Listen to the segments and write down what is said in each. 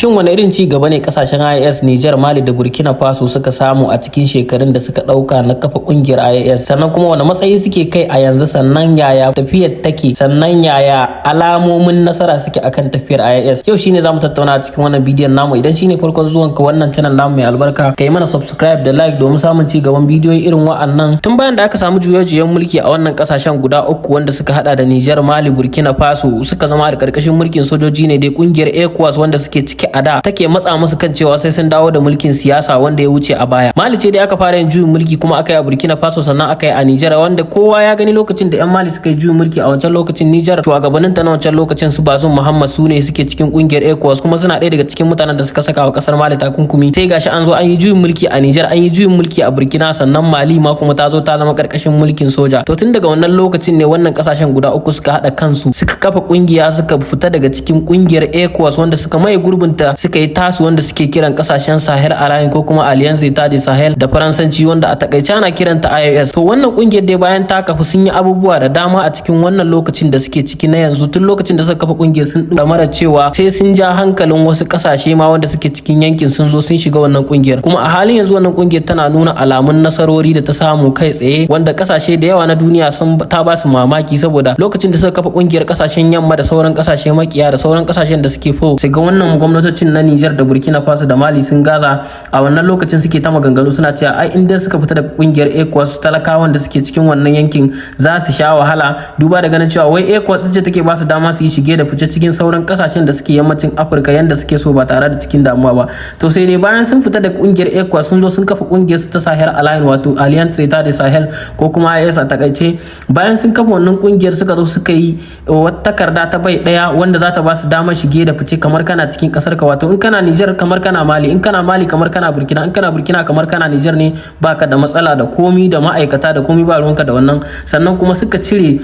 Shin wane irin ci gaba ne kasashen IAS, Nijar, Mali da Burkina Faso suka samu a cikin shekarun da suka dauka na kafa kungiyar IAS? Sannan kuma wane matsayi suke kai a yanzu? Sannan yaya tafiyar take? Sannan yaya alamomin nasara suke akan tafiyar IAS? Yau shine zamu tattauna a cikin wannan bidiyon namu. Idan shine farkon zuwan ka wannan channel namu mai albarka, kai mana subscribe da like domin samun ci gaban bidiyoyi irin wa'annan. Tun bayan da aka samu juye-juyen mulki a wannan kasashen guda uku wanda suka hada da Nijar, Mali, Burkina Faso, suka zama da karkashin mulkin sojoji ne dai kungiyar ECOWAS wanda suke ciki a da take matsa musu kan cewa sai sun dawo da mulkin siyasa wanda ya wuce a baya. Mali ce dai aka fara yin juyin mulki, kuma aka yi a Burkina Faso, sannan aka yi a Nijar, wanda kowa ya gani lokacin da 'yan Mali suka yi juyin mulki a wancan lokacin. Nijar, shugabannin ta na wancan lokacin su Bazoum Muhammad su ne suke cikin kungiyar ECOWAS, kuma suna ɗaya daga cikin mutanen da suka saka wa kasar Mali takunkumi. Sai gashi an zo an yi juyin mulki a Nijar, an yi juyin mulki a Burkina, sannan Mali ma kuma ta zo ta zama karkashin mulkin soja. To, tun daga wannan lokacin ne wannan kasashen guda uku suka haɗa kansu, suka kafa kungiya, suka fita daga cikin kungiyar ECOWAS, wanda suka maye gurbinta suka yi tasu wanda suke kiran kasashen Sahel Alliance ko kuma Alliance d'État Sahel da Faransanci, wanda a takaice ana kiranta IAS. To, wannan kungiyar dai bayan ta kafu sun yi abubuwa da dama a cikin wannan lokacin da suke ciki na yanzu. Tun lokacin da suka kafa kungiyar sun mara cewa sai sun ja hankalin wasu kasashe ma wanda suke cikin yankin sun zo sun shiga wannan kungiyar. Kuma a halin yanzu wannan kungiyar tana nuna alamun nasarori da ta samu kai tsaye, wanda kasashe da yawa na duniya sun ta ba su mamaki, saboda lokacin da suka kafa kungiyar, kasashen yamma da sauran kasashe makiya da sauran kasashen da suke fo su ga wannan gwamnatocin na Nijar da Burkina Faso da Mali sun gaza, a wannan lokacin suke ta maganganu suna cewa ai in dai suka fita daga kungiyar ECOWAS, talakawan da suke cikin wannan yankin za su sha wahala, duba da ganin cewa wai ECOWAS ce take ba su dama su yi shige da fice cikin sauran kasashen da suke yammacin Afirka yanda suke so ba tare da cikin damuwa ba. To, sai dai bayan sun fita daga kungiyar ECOWAS, sun zo sun kafa kungiyar su ta Sahel Alliance, wato Alliance d'État Sahel ko kuma IAS a takaice. Bayan sun kafa wannan kungiyar, suka zo suka yi wata takarda ta bai daya wanda za ta ba su damar shige da fice kamar kana cikin kasar ka, wato in kana Niger kamar kana Mali, in kana Mali kamar kana Burkina, in kana Burkina kamar kana Niger ne, baka da matsala da komi da ma'aikata da komi, ba ruwanka da wannan. Sannan kuma suka cire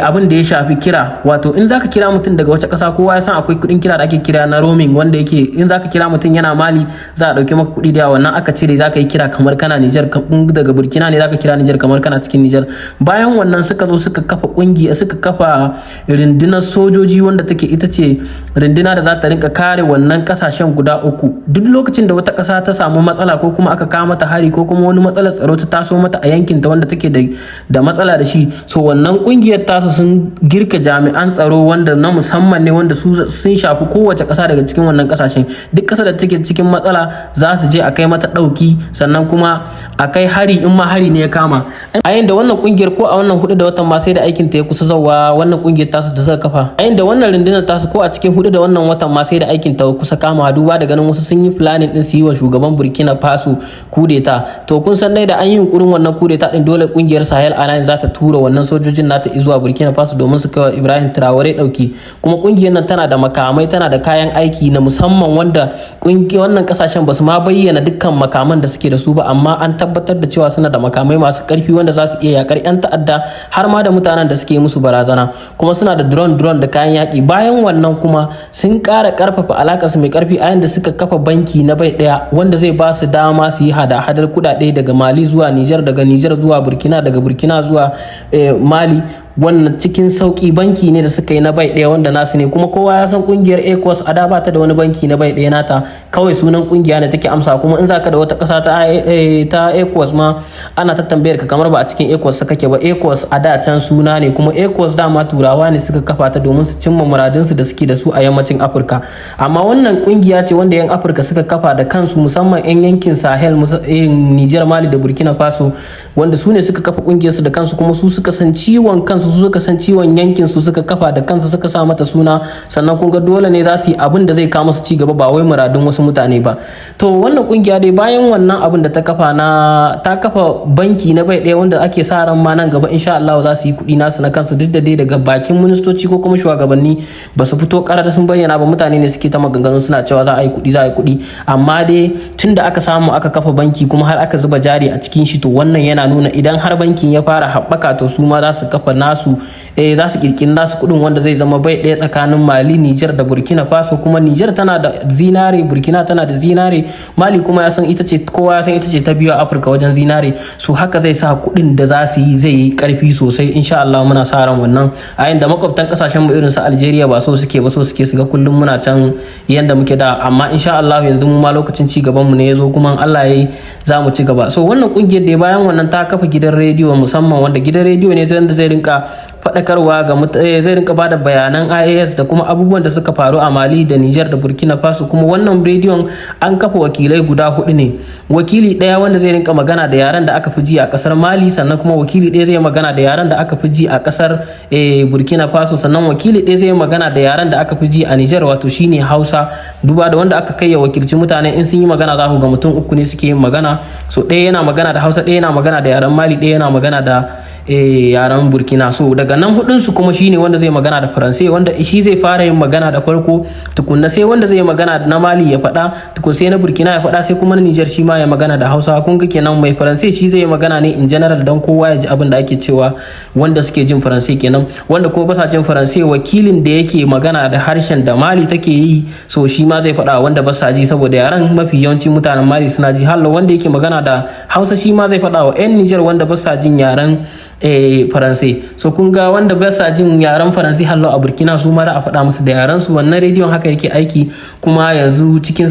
abin da ya shafi kira, wato in zaka kira mutum daga wata kasa, kowa ya san akwai kuɗin kira da ake kira na roaming, wanda yake in zaka kira mutum yana Mali za a ɗauki maka kuɗi da yawa. Wannan aka cire, zaka yi kira kamar kana Niger, daga Burkina ne zaka kira Niger kamar kana cikin Niger. Bayan wannan suka zo suka kafa kungiya, suka kafa rundunar sojoji wanda take ita ce runduna da za ta rinka kare wannan kasashen guda uku. Duk lokacin da wata kasa ta samu matsala ko kuma aka kawo mata hari ko kuma wani matsalar tsaro ta taso mata a yankin ta wanda take da matsala da shi, so wannan kungiyar tasu sun girka jami'an tsaro wanda na musamman ne, wanda su sun shafi kowace kasa daga cikin wannan kasashen. Duk kasar da take cikin matsala za su je a kai mata dauki, sannan kuma a kai hari in ma hari ne ya kama. A yayin da wannan kungiyar, ko a wannan 4 da watan ma sai da aikin ta ya kusa zauwa, wannan kungiyar tasu da suka kafa, a yayin da wannan rundunar tasu, ko a cikin 4 da wannan watan ma sai da aikin ta kusa kama, duba da ganin wasu sun yi planning din su yi wa shugaban Burkina Faso kudeta. To, kun san dai da an yi yunkurin wannan kudeta din, dole kungiyar Sahel Alliance za ta tura wannan sojojin nata zuwa Burkina Faso domin su kai wa Ibrahim Traore dauki. Kuma kungiyar nan tana da makamai, tana da kayan aiki na musamman, wanda wannan kasashen ba su ma bayyana dukkan makaman da suke da su ba, amma an tabbatar da cewa suna da makamai masu karfi wanda za su iya yakar 'yan ta'adda har ma da mutanen da suke musu barazana. Kuma suna da drone drone da kayan yaki. Bayan wannan kuma sun ƙara ƙarfafa alaƙa su mai ƙarfi a yanda suka kafa banki na bai ɗaya wanda zai ba su dama su yi hada-hadar kuɗaɗe daga Mali zuwa Nijar, daga Nijar zuwa Burkina, daga Burkina zuwa Mali, wannan cikin sauki. Banki ne da suka yi na bai ɗaya wanda nasu ne. Kuma kowa ya san kungiyar ECOWAS a da ba ta da wani banki na bai ɗaya nata, kawai sunan kungiya ne take amsa. Kuma in zaka da wata ƙasa ta ECOWAS ma, ana ta tambayar ka kamar ba a cikin ECOWAS kake ba. ECOWAS a da can suna ne, kuma ECOWAS dama Turawa ne suka kafa ta domin su cimma muradinsu da suke da su a yammacin Afirka. Amma wannan kungiya ce wanda 'yan Afirka suka kafa da kansu, musamman 'yan yankin Sahel, Nijar, Mali da Burkina Faso, wanda su ne suka kafa kungiyarsu da kansu, kuma su suka san ciwon kansu, su suka san ciwon yankin su, suka kafa da kansu, suka sa mata suna. Sannan kun ga dole ne za su yi abin da zai kawo musu ci gaba, ba wai muradun wasu mutane ba. To, wannan kungiya dai bayan wannan abin da ta kafa na ta kafa banki na bai ɗaya, wanda ake sa ran ma nan gaba insha Allah za su yi kuɗi nasu na kansu, duk da dai daga bakin ministoci ko kuma shugabanni ba su fito ƙarar sun bayyana ba, mutane ne suke ta maganganu suna cewa za a yi kuɗi, za a yi kuɗi. Amma dai tun da aka samu aka kafa banki kuma har aka zuba jari a cikin shi, to wannan yana nuna idan har bankin ya fara haɓaka, to su ma za su kafa nasu. nasu, za su kirkiri nasu kuɗin wanda zai zama bai ɗaya tsakanin Mali, Niger da Burkina Faso. Kuma Niger tana da zinare, Burkina tana da zinare, Mali kuma ya san ita ce, kowa ya san ita ce ta biyu a Afirka wajen zinare. So haka zai sa kuɗin da za su yi zai yi karfi sosai, insha Allah. Muna sa ran wannan a yanda makwabtan kasashen mu irin su Algeria ba so suke ba, so suke su ga kullum muna can yanda muke da. Amma insha Allah yanzu mu ma lokacin ci gaban mu ne ya zo, kuma Allah ya yi za mu ci gaba. So wannan kungiyar da bayan wannan ta kafa gidan rediyo musamman, wanda gidan rediyo ne wanda zai rinka faɗakarwa ga zai rinka bada bayanan IAS da kuma abubuwan da suka faru a Mali da Niger da Burkina Faso. Kuma wannan rediyon an kafa wakilai guda hudu ne: wakili ɗaya wanda zai rinka magana da yaren da aka fi ji a ƙasar Mali, sannan kuma wakili ɗaya zai magana da yaren da aka fi ji a ƙasar Burkina Faso, sannan wakili ɗaya zai magana da yaren da aka fi ji a Niger, wato shine Hausa. Duba da wanda aka kai ya wakilci mutane, in sun yi magana za ku ga mutum uku ne suke yin magana. So ɗaya yana magana da Hausa, ɗaya yana magana da yaren Mali, ɗaya yana magana da yaren Burkina. So daga nan hudun su kuma shine wanda zai magana da Faransai, wanda shi zai fara yin magana da farko tukunna, sai wanda zai magana na Mali ya faɗa tukun, sai na Burkina ya faɗa, sai kuma na Niger shi ma ya magana da Hausa. Kun ga kenan mai Faransai shi zai magana ne in general don kowa ya ji abin da ake cewa, wanda suke jin Faransai kenan. Wanda kuma ba sa jin Faransai, wakilin da yake magana da harshen da Mali take yi, so shi ma zai faɗa wanda ba sa ji, saboda yaren mafi yawanci mutanen Mali suna ji. Hallo wanda yake magana da Hausa shi ma zai faɗa wa 'yan Niger wanda ba sa jin yaren Faransai. So kun ga wanda ba sa jin yaren Faransai hallo a Burkina su ma da a faɗa musu da yaren su. Wannan rediyon haka yake aiki. Kuma yanzu cikin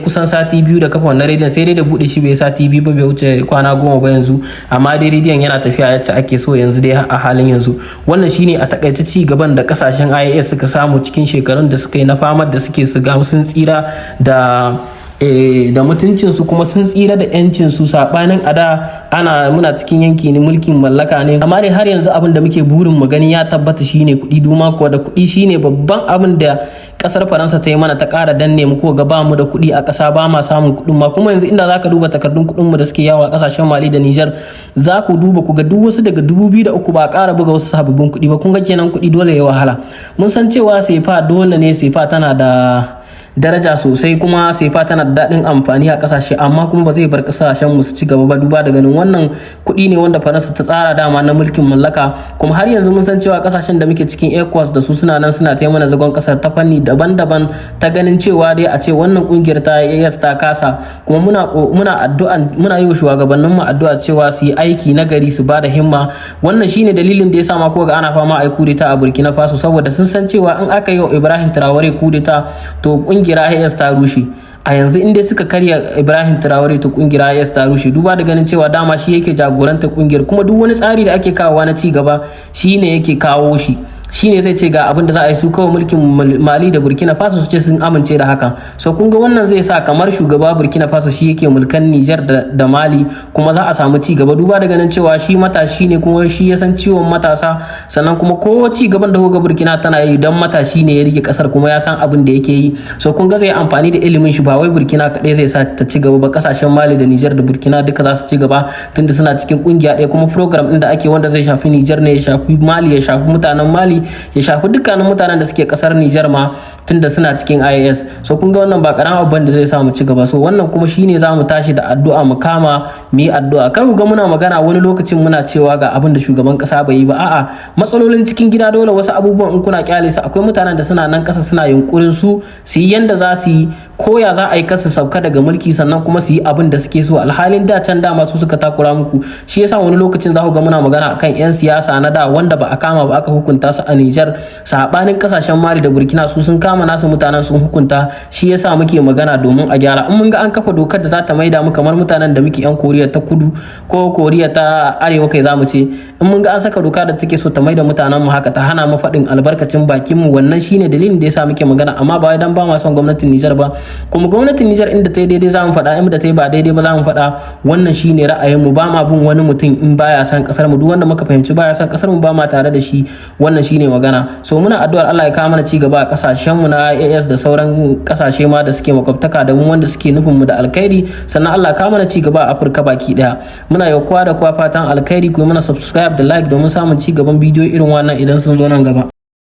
kusan sati 2 da kafa wannan rediyon, sai dai da buɗe shi bai sati 2 ba, bai wuce kwana 10 ba yanzu, amma dai rediyon yana tafiya yacce ake so yanzu dai a halin yanzu. Wannan shine a takaice ci gaban da kasashen IAS suka samu cikin shekarun da suka yi na famar da suke su ga sun tsira da mutuncinsu kuma sun tsira da 'yancinsu, saɓanin a da ana muna cikin yanki ne mulkin mallaka ne. Amma dai har yanzu abin da muke burin mu gani ya tabbata shine kuɗi. Duma kuwa da kuɗi shine babban abin da kasar Faransa ta yi mana, ta ƙara danne mu. Ko ga ba mu da kuɗi a ƙasa, ba ma samun kuɗin ma. Kuma yanzu inda zaka duba takardun kuɗin mu da suke yawo a ƙasashen Mali da Niger, za ku duba ku ga duk wasu daga 2003 ba a ƙara buga wasu sababbin kuɗi ba. Kun ga kenan kuɗi dole ya wahala. Mun san cewa sefa dole ne, sefa tana da daraja sosai, kuma sefa tana da daɗin amfani a ƙasashe, amma kuma ba zai bar ƙasashen mu su ci gaba ba, duba da ganin wannan kuɗi ne wanda Faransa ta tsara dama na mulkin mallaka. Kuma har yanzu mun san cewa ƙasashen da muke cikin ECOWAS da su suna nan suna taimaka zagon ƙasar ta fanni daban-daban, ta ganin cewa dai a ce wannan ƙungiyar ta AES ta kasa. Kuma muna addu'a, muna yi wa shugabannin mu addu'a cewa su yi aiki na gari, su bada himma. Wannan shine dalilin da ya sa ma ko ga ana fama a yi kudeta a Burkina Faso, saboda sun san cewa in aka yi wa Ibrahim Traore kudeta, to ƙungiyar IAS ta rushe. A yanzu in dai suka karya Ibrahim Traore, to kungiyar IAS ta rushe, duba da ganin cewa dama shi yake jagorantar kungiyar, kuma duk wani tsari da ake kawowa na ci gaba shine yake kawo shi, shine zai ce ga abin da za a yi. Su kawai mulkin Mali da Burkina Faso su ce sun amince da haka. So kun ga wannan zai sa kamar shugaba Burkina Faso shi yake mulkan Niger da Mali, kuma za a samu ci gaba, duba da ganin cewa shi matashi ne kuma shi ya san ciwon matasa. Sannan kuma ko ci gaban da kuga Burkina tana yi, don matashi ne ya rike kasar kuma ya san abin da yake yi. So kun ga zai amfani da ilimin shi, ba wai Burkina kaɗai zai sa ta ci gaba ba, kasashen Mali da Niger da Burkina duka za su ci gaba, tunda suna cikin kungiya ɗaya. Kuma program ɗin da ake wanda zai shafi Niger ne, ya shafi Mali, ya shafi mutanen Mali, ya shafi dukkanin mutanen da suke kasar Nijar ma, tunda suna cikin IAS. So kun ga wannan ba karamin abin da zai sa mu ci gaba. So wannan kuma shine za mu tashi da addu'a, mu kama mu yi addu'a. Kar ku ga muna magana wani lokacin muna cewa ga abin da shugaban kasa bai yi ba. A'a, matsalolin cikin gida dole wasu abubuwan in kuna kyale su, akwai mutanen da suna nan kasa suna yunkurin su su yi yanda za su yi, ko ya za a yi kasu sauka daga mulki, sannan kuma su yi abin da suke so, alhalin da can dama su suka takura muku. Shi yasa wani lokacin za ku ga muna magana akan yan siyasa na da wanda ba a kama ba aka hukunta su a Nijar, sabanin kasashen Mali da Burkina, su sun kama nasu mutanen sun hukunta. Shi yasa muke magana domin a gyara. In mun ga an kafa dokar da za ta maida mu kamar mutanen da muke yan Koriya ta Kudu ko Koriya ta Arewa, kai zamu ce in mun ga an saka doka da take so ta maida mutanen mu haka, ta hana mu faɗin albarkacin bakin mu, wannan shine dalilin da yasa muke magana, amma ba wai dan ba ma son gwamnatin Nijar ba. Kuma gwamnatin Nijar inda ta yi daidai za mu faɗa, inda ta yi ba daidai ba za mu faɗa. Wannan shine ra'ayin mu. Ba ma bin wani mutum in baya son kasar mu. Duk wanda muka fahimci baya son kasar mu, ba ma tare da shi. Wannan shine magana. So muna addu'ar Allah ya kawo mana ci gaba a kasashen mu na AES da sauran kasashe ma da suke makwabtaka da mu, wanda suke nufin mu da alkhairi. Sannan Allah ya kawo mana ci gaba a Afirka baki daya. Muna yi kowa da kowa fatan alkhairi. Ku yi mana subscribe da like domin samun ci gaban bidiyo irin wannan idan sun zo nan gaba.